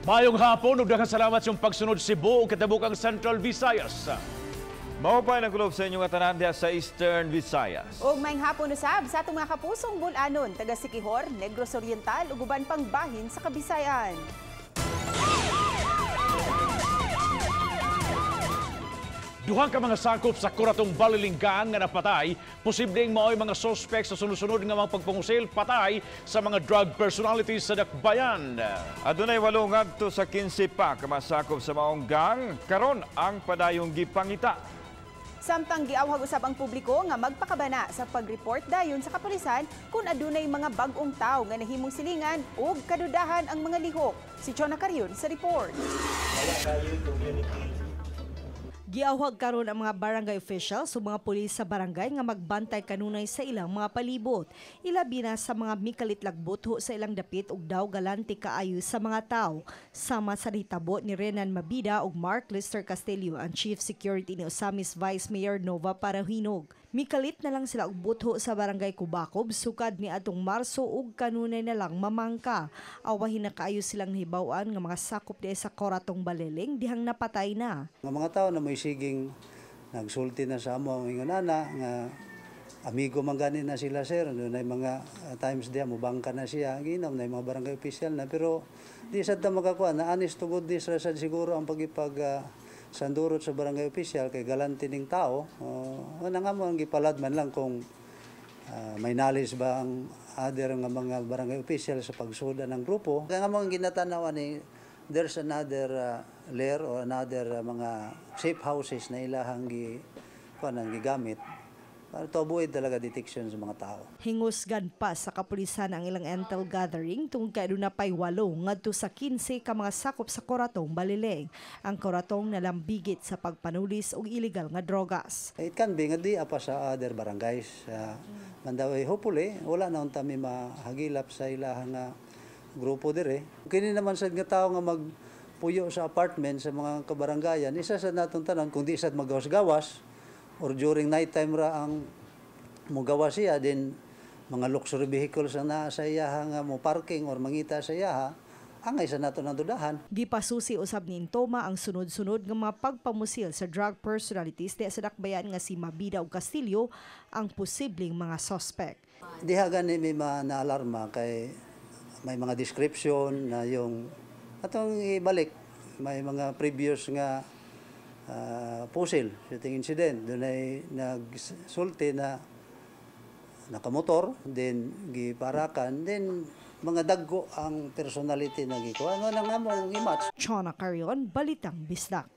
Maayong hapon ug daghang salamat sa inyong pagsunod, Cebu ug katabukang Central Visayas. Maupay na kulob sa inyong tanan diha sa Eastern Visayas. Ug maayong hapon usab sa atong mga kapusong bulanon, taga Siquijor, Negros Oriental ug uban pang bahin sa Kabisayan. Duha ka mga sakop sa Kuratong Baleleng Gang nga napatay, posibleng mao'y mga sospek sa sunod-sunod nga mga pagpangusil patay sa mga drug personalities sa Dakbayan. Adunay 8 ngadto sa 15 pa ka masakop sa maong gang, karon ang padayong gipangita. Samtang giawhag usab ang publiko nga magpakabana sa pag-report dayon sa kapulisan kung adunay mga bag-ong tawo nga nahimong silingan ug kadudahan ang mga lihok. Si Chona Carion sa report. Giawhag karon ang mga barangay officials o mga pulis sa barangay nga magbantay kanunay sa ilang mga palibot. Ilabi na sa mga mikalit lagbutho sa ilang dapit ug daw galante kaayo sa mga tao. Sama sa nahitabo ni Renan Mabida ug Mark Lister Castillo, ang Chief Security ni Ozamiz Vice Mayor Nova Parohinog. Mikalit na lang sila og butho sa barangay Kubakob sukad ni atong Marso ug kanunay na lang mamangka. Awahin na kaayo silang nahibaw-an nga mga sakop di sa Kuratong Baleleng dihang napatay na. Nga mga tao na may siging nagsulti na sa amo ang ingon ana nga amigo man gani na sila, sir, dunay mga times diya mubangka na siya, ginom na mga barangay official na, pero di sad ta makakuha na honest to goodness ra sad siguro ang pagipag sandurot sa barangay official kay galante ning tao. Ana nga mo ang gipalad man lang kung may knowledge ba ang other nga mga barangay official sa pagsuda ng grupo. Kaya nga mo ang ginatanaw ni there's another layer or another mga safe houses na ilahang gi kuan ang gigamit para to avoid talaga detection sa mga tao. Hingusgan pa sa kapulisan ang ilang intel gathering tungod kay aduna pay 8 ngadto sa 15 ka mga sakop sa Kuratong Baleleng. Ang Kuratong nalambigit sa pagpanulis og illegal nga drogas. It can be nga di pa sa other barangays. Mandaway hopefully wala na unta mi mahagilap sa ilahang nga grupo dire. Kini naman sad nga tao nga magpuyo sa apartment sa mga kabarangayan, isa sa natong tanan kung di sad magawas-gawas or during night time ra ang mugawas siya, din mga luxury vehicles ang naa sa iyaha nga mo parking or mangita sa iyaha, angay sa nato nang dudahan. Gipasusi usab ni Intoma ang sunod-sunod nga mga pagpamusil sa drug personalities di sa dakbayan nga si Mabida ug Castillo ang posibleng mga suspect. Diha gani may naalarma kay may mga description na yung atong ibalik, may mga previous nga pusil shooting incident, doon ay nagsulti na nakamotor, then giparakan, then mga dagko ang personality na gikuha. Ano na nga mong i-match. Chona Carion, Balitang Bisdak.